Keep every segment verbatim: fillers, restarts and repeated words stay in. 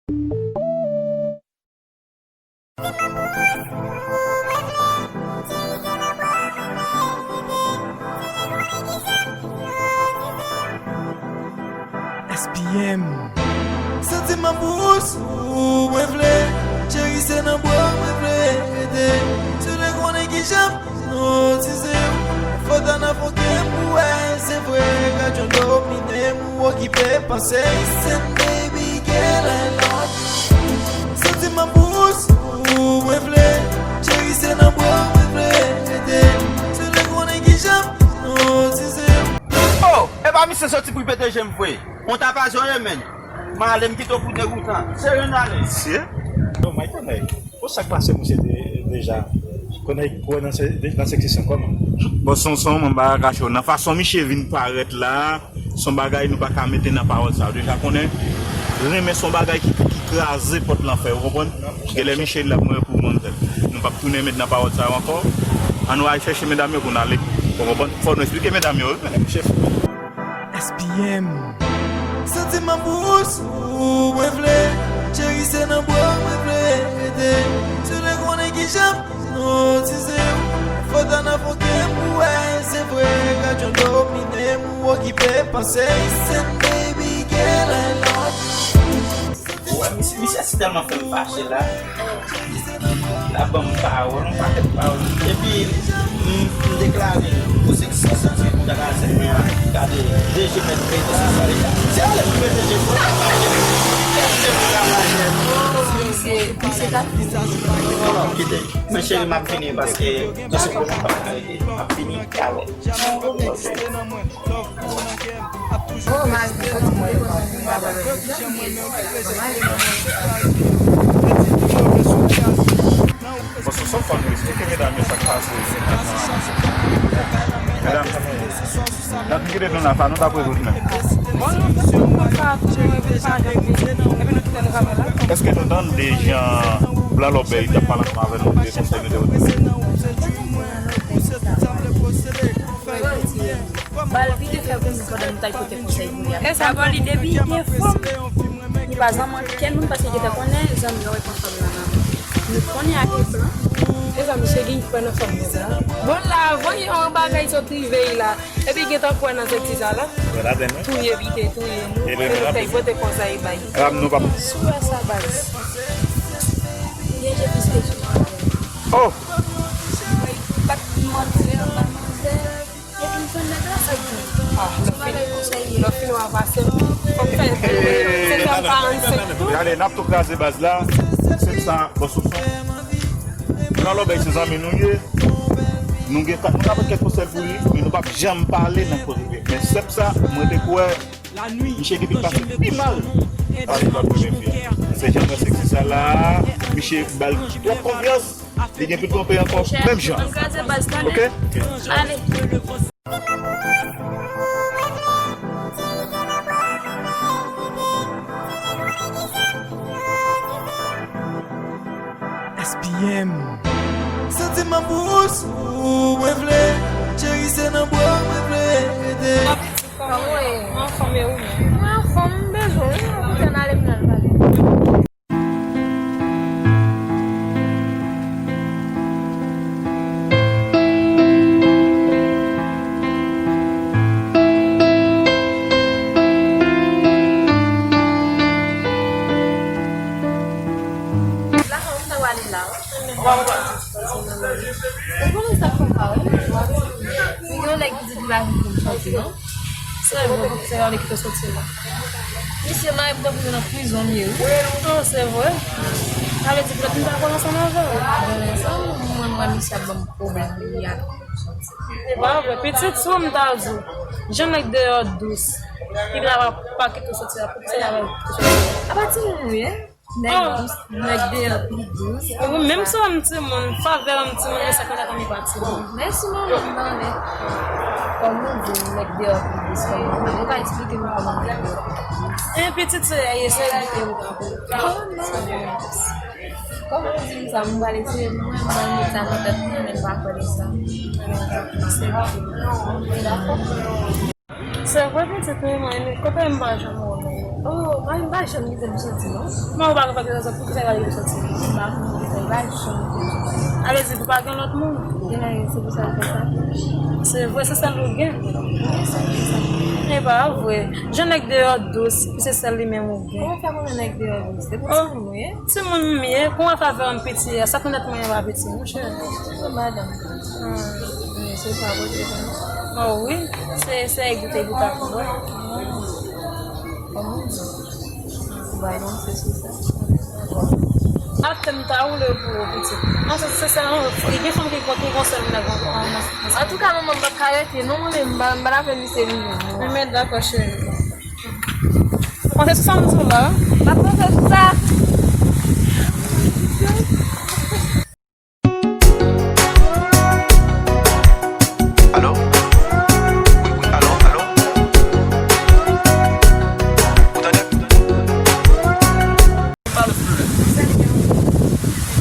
S P M. Santiman pou ou, si w mwen vle. Cheri, se nan bra w mwen vle rete. Si w te konnen kijan m hipnotize w. Fò ta nan fon kè m pou wè se vre. Gad jan w domine m, ou okipe panse. Listen, baby girl, I love you. Santiman pou ou, si w mwen vle. Cheri, se nan bra w mwen vle rete. Si w te konnen kijan m hipnotize w. Oh, e pa misye soti pou l pete je m vre. On tapaj, oye, men. M ale, m kite w pou degoutan. Serye, n ale. Mesye? Yo, Mike, konnen. Bon, sa k pase, mesye, de-, deja? Konnen, kwè nan se-, nan seksisyon, kòman? Bon, Sonson, mwen pa ka kache w. Nan fason misye vin parèt la, se yon bagay nou pa ka mete nan pawòl sa. Deja konnen, renmen se yon bagay ki, ki kraze pòt lanfè, ou konprann? Genlè misye la mwen pou manzèl. Nou p ap tounen met nan pawòl sa yo ankò. Ann nou al chèche medam yo pou n ale. Ou konprann? Fò nou eksplike medam yo, wi. S P M. Santiman pou ou, si w mwen vle. Cheri, se nan bra w mwen vle rete. Si w te konnen kijan m hipnotize w. Fò ta nan fon kè m pou wè se vre. Gad jan w domine m, ou okipe panse. Listen, baby girl, I love you. Ou wè, misye, misye si tèlman fè m fache la. L ap ban m pawòl, yon pakèt pawòl. Epi, m, m deklare l pou seksisyon, pou ta ka sèvi a, gade, D G mèt pete sou sa deja. Se ale pou mete je pou la. Kite. Men cheri, m ap vini paske, paske m ap vini. M ap vini talè. Oh, mari, soti mwen. Bon, sou, sou fòn, wi. Eksplike medam yo sa k pase. Medam, n ap kite nou la, sa nou t ap rezoud menm. Bon, nou, nou pa, nou pa janm vini. Epi nou kite nou kanpe la. Èske nou tande jan Blan Lòbèy t ap pale ansanm avè nou, de konsèy nou te rezoud? Ba l pite fè pou nou pandan nou t al pote konsèy pou li a. E sa bon, li depi li te fanm, li pa janm ankenn moun paske li gentan konnen zanmi yo reponn fanm nan nan men. Nou konnen ak blan. E sa misye gen kwè nan fanm nan sa. Bon, la, voye yon bagay sot rive la. Epi gentan kwè nan sèk ti sa la. Touye pite, touye nou. E nou fè pote konsèy bay. Sou wè sa, baz. Gen je plis ke sou. Oh! Bat manzè, bat manzè. Epi m konn nèg la sa k di. Ah, lè fini, lè fini w a pase m. Fò m fè sèt è karannsenk tou. Gade, n ap tou kraze baz la. Se sa, bon, sou son. Blan Lòbèy se zanmi nou ye. Nou gen, nou ka pran kèk konsèy pou li, men nou p ap janm pale nan kote. Men sèp sa, mwen te kwè, misye gentan pase pi mal. Pase lòt premye fi a. Se jan mwen seksi sa la, misye ba l twòp konfyans. Li gen pou twonpe ankò, menm jan. Ann kraze baz, tande. Ok? Ale. S P M. Santiman pou ou, si w mwen vle. Cheri, se nan bra w mwen vle rete. Kòman w ye? Mwen anfòm, e ou menm? Mwen anfòm, m bezwen w wi, ou koute n ale m nan pale. Ou konnen sa k fè m pa wè w? Gen yon nèg ki di li pa vin pou m chante, non? Se vre, se yon nèg ki te soti la. Misye la, epi tankou nan prizon li ye, wi. Oh, se vre? Sa vle di, poutèt m pa kole ansanm avè w. Bon, lè sa, mwen, mwen, misye ap ban m pwoblèm, li ap. Se pa vre, pitit, si w m ta di w, jan nèg deyò dous, li la pa, pa kite w soti la, poukisa l ap kite w soti la? Apa timoun ou ye? Nèg dous, nèg deyò pi dous. Ou menm si w wè m timoun, favè w m timoun, men sa konn atann li pa timoun. Mèsi manman m tande. Kòm nou di, nèg deyò pi dous kòm manman. Ou ka eksplike nou kòman nèg deyò pi dous? E pitit se, e se, oh non. Kòm ou di m sa, m pral eseye mwen, mwen met sa nan tèt mwen, men m pa kwè de sa. Se vre pitit wi, mwen, kote m pa janm wè w? Oh, mwen m pa janm kite m soti, non. Men ou pa gen fè kite soti, poukisa w pa kite m soti? M pa konn poukisa, m pa janm kite m soti. Ale di pou pa gen lòt moun. Gen anyen, se pou sa l fè sa. Se vre, se sèl ou gen. Wi, se vre sa. E pa vre. Jan nèg deyò dous, epi se sèl li menm ou gen. Kòman w fè konnen nèg deyò dous? Se pou timoun ou ye? Timoun m ye, pou mwen fè avè yon piti a, sa k nan tèt mwen an pa piti, monchè. Se madanm. Hmm. Men se pa pote pou mwen. Oh wi, se, se egou te egou ta pou mwen. Kòman w di? Ou bay non, se sou sa. Atè m ta woule pou ou, pitit. An, se, se, se, se, gen fanm ki, ki gon sèl nèg an, an, an, an. Antouka, manman, m p ap ka rete, non, mwen menm, m pa, m pa ta fè misye vini, non. Men, men, dakò, cheri. Ou panse sou sa m di w la? M ap panse sou sa. Alo? Wi, wi, alo, alo? Ou tande? Pale plus.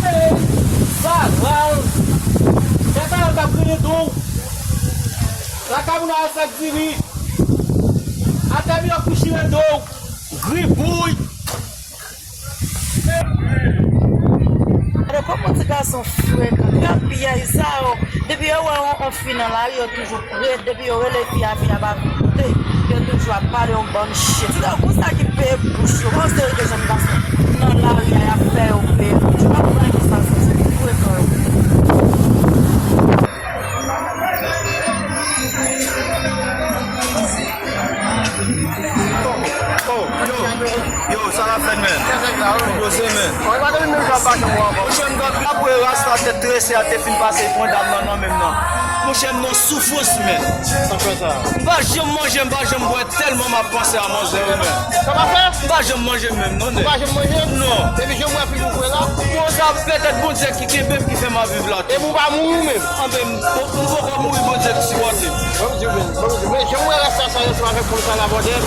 Hey, sa grav. Gad sa k ap grenn do w. Lakay moun nan al fè diri. Atè m yo kouchire do w. Gribouy. Gade kòman ti gason frekan, grapyay sa yo. Depi yo wè yon, yon fi nan lari, yo toujou prè. Depi yo rele fi a, fi a pa vin koute. Yo toujou ap pale yon bann shit. Ti gason konsa ki peye bouch yo. Bon, se de jèn gason nan lari a, y ap fè yo peye bouch yo. Pa konnen kisa se, se frekan yo. Oh, yo, yo, sa la fèt, men. Poze, men. Monchè, m t ap apre rasta tèt trese a te fin pase pran dam nan nan men m nan. Monchè, m nan soufrans, men. M pa janm manje, m pa janm bwè, tèlman m ap panse a manzè yo, men. M pa janm manje menm, non, nèg. Non. Bon, sa petèt Bondye ki kenbe m, ki fè m ap viv la. Epi w pa mouri menm. Anben, m, m poko mouri, Bondye k sipòte m. Bon, Bondye, men, men, jan m wè rès sa, sa, ansanm avèk fanm sa la, bòdèl.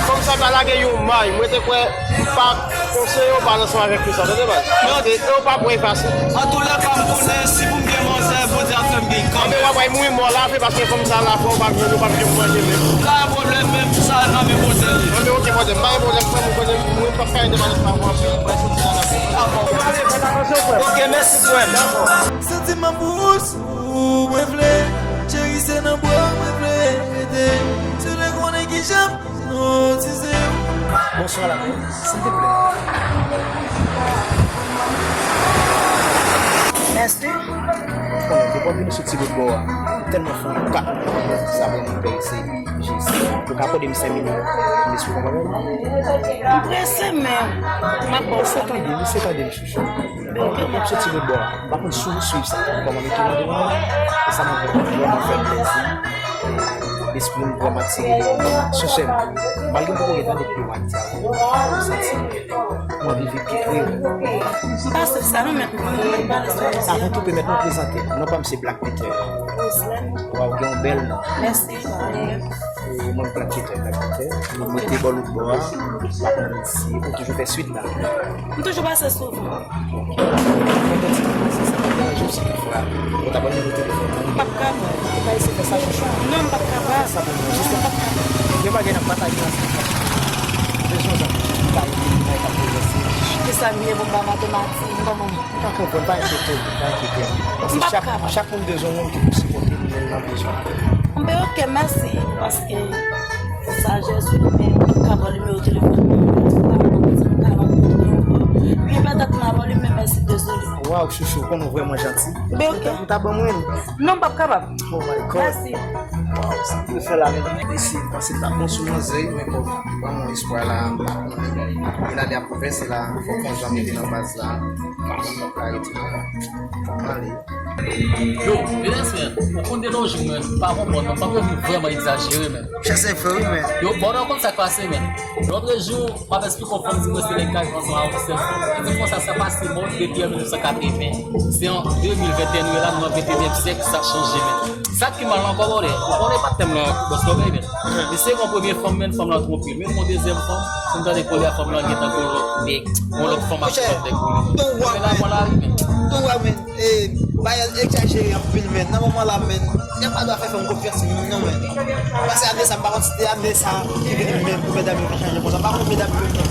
Fanm sa pa lage yon may. Mwen te kwè, m pa konseye w pale ansanm avèk fi sa, tande, baz. Paske yo p ap wè fasil. Antoulèka, m konnen si pou m gen manzè, Bondye ap fè m gen kanmenm. Anben, w ap mouri mò la, paske fanm sa la, fò w p ap jwenn, w p ap jwenn manje menm. Pa gen pwoblèm, menm sa nan men Bondye li. Anben, oke, bòdèl, pa gen pwoblèm, frè m, ou konnen, mwen p ap ka rete pale ansanm avè w anpil, mwen soti la, dakò. Oke, mèsi, frè m. Santiman pou ou, si w mwen vle, cheri, se nan bra w mwen vle rete. Si w te konnen kijan m hipnotize w. Bonswa, la, silvouplè. Mèsi. Konnen, depi w ap vini sou ti bout bò a, m tèlman fè yon kat. Sa vrèman enterese m. Jis, ou ka akòde m senk minit, m esplike w bagay la. M prese, men m ap ba w sa. Mesye, tande, mesye, tande m, chouchou. Mwen, mwen, mwen soti lòt bò a. M pa konn si w swiv sa. Kòman m te mande mwen, e sa mwen vrèman fè m plezi. Lespri m vrèman atire de ou. Sensèman, malgre m poko gen tan depi mwa sa, m santi mwen anvi viv pi pre w. M pa swiv sa, non, men mwen, mwen pale sou sa. Avan tou, pèmèt mwen prezante. Non pa m se Black Peter. Roselène. Waw, gen yon bèl non. Mèsi. E mwen Black Peter, Black Peter. Nou mete bò lòt bò a. M pa konn si ou toujou fè swit la. M toujou pase souvan. Mwen te di, se sa ki deranje w si toutfwa ou ta ban m nimewo telefòn ou. M p ap kapab. Ou pa eseye fè sa, chouchou. Non, m p ap kapab. Sa pou mwen, jis m p ap kapab. Gen bagay n ap pataje ansanm. Bezwen sa, ki ta, ki ta, ki ta pwogrese. Kisa m ye pou m pa matematik, m pa konn. M pa konprann, pa enkyete w, pa enkyete w. Paske chak, chak moun bezwen yon moun ki pou sipòte li lè l nan bezwen. Anben, oke, mèsi, paske sajès ou, men m ka ba w nimewo telefòn mwen, m pa konn si m ka rankontre ankò. Wi, petèt m a ba w li, men mèsi, dezole. Waw, chouchou, konnen w vrèman janti. Anben, oke. Ou ta ban mwen l? Non, m p ap kapab. Oh my God. Mèsi. Waw, sa pou fè la, men mèsi, m panse l t ap bon sou manzè, men bon, ban mwen espwa la, m pa konnen. E la, li ap konfese la, fòk yon jan mete nan baz la. Yo, Venus, men, ou konn de nos jours, men, pa konprann, non, fanm yo vin vrèman egzajere, men. Sa se vre, wi, men. Yo, bon, ou konn sa k pase, men. Lòtrejou, m ap esplike yon fanm di mwen se nèg k al ansanm avèk yon sèl fanm. Li di konsa, sa pase mòd depi an mil nèf san katreven. Se an de mil venteyen nou ye la, nou nan venteyenyèm syèk, sa chanje, men. Sa ki mal ankò, bòdè, ou konnen pa t tèm nan, bòs, non, men. Li se yon premye fanm, men fanm lan twonpe l. Men yon dezyèm fanm, pou m tande koulye a fanm lan gentan gon lòt nèg, gon lòt fanm ap fè lòt nèg pou li. Monchè, ton wa, men. Fè la, men. Bon, la, wi, men. Ton wa, men. E, bagay egzajere anpil, men. Nan moman la, men. Nèg pa dwe fè fè m konfyans, non, men. Paske ane sa, m pa konn si te ane sa ki vini menm pou medam yo vin chanje konsa. M pa konn medam yo vin menm.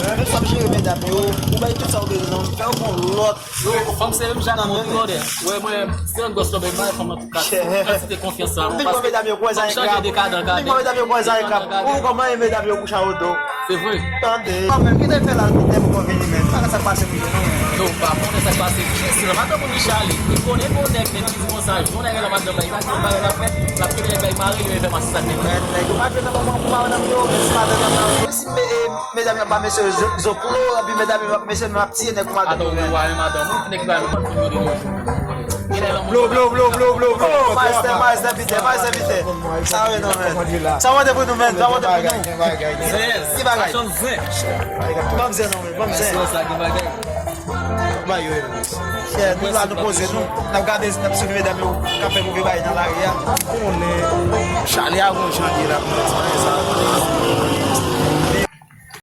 Menm si w ap jere medam yo, ou bay tout sa w bezwen, non, fè yo fè yon lòt. Yo, fanm se menm jan nan mwen, brother. Wè, mwen, se yon gòs lòbèy, m bay fanm nan tout kantite konfyans sa. Ou di kòman medam yo kwè sa engra. Ou di kòman medam yo kwè sa engra. Ou kòman medam yo kouche anwo do. Se vre. Tande. Mwen menm, ki te fè la, ki te pou konvini menm. Pa sa pase pou yo, non. Yo, pa konnen sa k pase. Jezi, la, madanm moun Richard, li konnen bon nèg, nèg ki di konsa, yon nèg la madanm la, li pa gen bagay la fè, l ap kite nèg la, li mare, li fè mache sa k nèg la. Nèg yo pa jwe nan moman pou madanm yo, men si madanm yo, si me-, e, medam yo pa mesye zo-, zoklo, epi medam yo, mesye nou ap tiye nèg pou madanm yo, men. Atò, ou wè, madanm, ou nèg ba nou, nou, nou, nou. Blow, blow, blow, blow, blow, blow. Oh, maestè, maestè, pite, maestè, pite. Sa wè non, men. Sa wè de pou nou, men. Sa wè de pou nou. Ki bagay? Ban m zen non, men. Ban m zen. Chè, nou la, nou poze nou. N ap gade, n ap swiv medam yo k ap fè move bagay nan lari a. Konnen. Chale a gon jan li ye la, pou mwen, sa.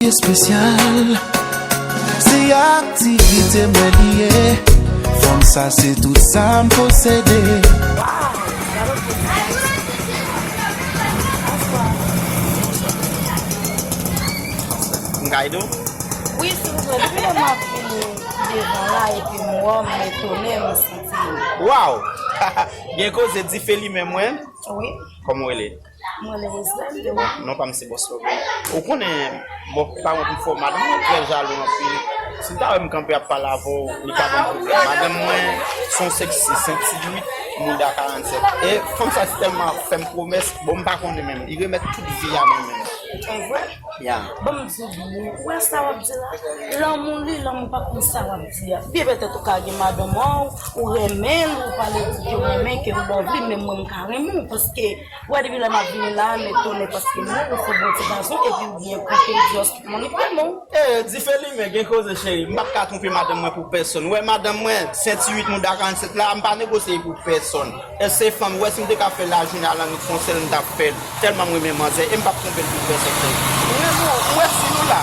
Espesyal. Se aktivite mwen li ye. Fanm sa se tout sa m posede. M ka ede w? Wi, silvouplè. Depi lè m ap vini devan la epi m wè w, m etone, m santi m. Waw! Gen koze, dife limen mwen. Wi. Kòman w rele? Mwen rele Roselèn. Bon, non pa m se Bòs Lòbèy. Ou konnen, bon, pa wont m fè w, madanm mwen trè jalou anpil. Si l ta wè m kanpe ap pale avè w, li ka ban m pwoblèm. Madanm mwen se yon seksi, senti uit, mouda karannsèt. E fanm sa tèlman fè m pwomès, bon, m pa konnen menm. Li remèt tout vi a mwen menm. E vre? Ya. Bon, m di w byen, ou wè sa w ap di la? Lanmou li, lanmou pa konn sa w ap di a. Byen petèt ou ka gen madanm ou, ou renmen l, ou pale di ke w renmen, ke w love li, menm mwen m ka renmen w, paske Ou wè, depi lè m ap vini la, m etone paske mwen, ou se bon ti gason, epi ou byen kanpe, just money pou mwen. E, dife limen, gen koze, cheri. M p ap ka twonpe madanm mwen pou pèsonn. Ou wè, madanm mwen, senti uit, mouda karannsèt la, m pa negosye pou pèsonn. E se fanm, ou wè, si m te ka fè lajounen a lannwit, se yon sèl m t ap fè l. Tèlman m renmen manzè, e m p ap twonpe l pou pèsonn, cheri. M renmen w, m wè si nou la.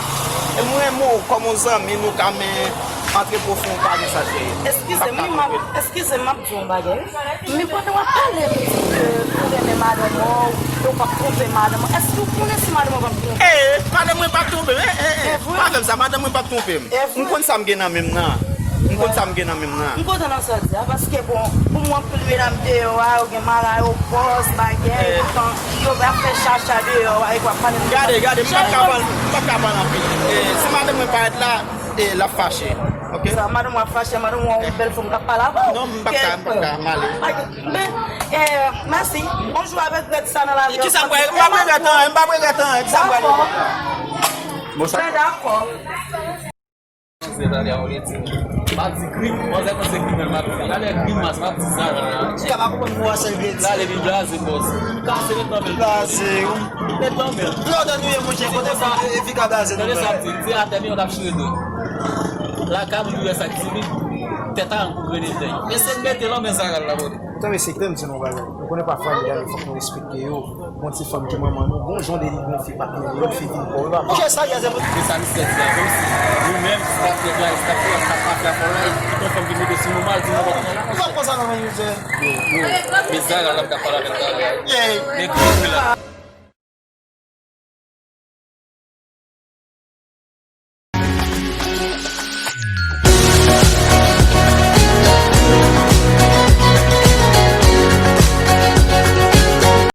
E m renmen w kòm yon zanmi, nou ka men antre pwofon, pa gen sa, cheri. Eskize m, m ap, eskize m, m ap di yon bagay. Men pandan w ap pale, m di ke ou renmen madanm ou, e w p ap twonpe madanm ou. Èske w konnen si madanm ou p ap twonpe? Ee, madanm mwen p ap twonpe m. E, e, e. E vre? Pa fè m sa, madanm mwen p ap twonpe m. E vre? M konn sa m gen nan men m nan. M konn sa m gen nan men m nan. M kontan nan sa w di a, paske bon, pou mwen, anpil medam deyò a, yo gen malay, yo pòz, bagay, e, poutan, yo ap fè chacha deyò a, e w ap pale m de... Gade, gade, m p ap ka pale, m p ap ka pale anpil. E, si madanm mwen parèt la, e, l ap fache. Ok? Sa, madanm w ap fache, madanm w yon bèl fanm k ap pale avè w. Non, m p ap ka, m p ap ka, m ale. Men, e, mèsi. On jou avèk rèd sa nan lavi. Kisa m pral, m p ap regrèt anyen, m p ap regrèt anyen. Kisa m pral? Dakò. Bon, sa. Ben, dakò. Manzè tande a, ou rete. M ap di gri, manzè panse gri menm, m ap di. Gade grimas, m ap di sa la. Chita pa konprann mo a sa vle di. Gade li blaze, bòs. Kase nèt nan men l. Blaze, wi. Nèt nan men l. Lòd nou ye, monchè, kote sa, e, e fika blaze nan men l. Tande sa m di, di atè, men yon t ap chire dlo. Lakay moun ki wè sa ki sou li, tèt a ankouvre de dèy. Eseye mete l nan men Zara la, bòs. Tann, mesye, kite m di nou yon bagay. Nou konnen pafwa medam yo fòk nou respekte yo. Gon ti fanm ki manman nou, gon jan de li, gon fi pa gen lòt fi vin kò yo, papa. Monchè, sa, gazè, mwen. Se sa misye di a, kòmsi nou menm, staff nèg la, staff la, staff mafya fò la, e tout yon fanm ki mete sou nou mal, di nou konsa. Ou pa konsa non, men, mizè. Yo, yo, men Zara la, m ka pale avè l talè a. Yeah. Men ki la.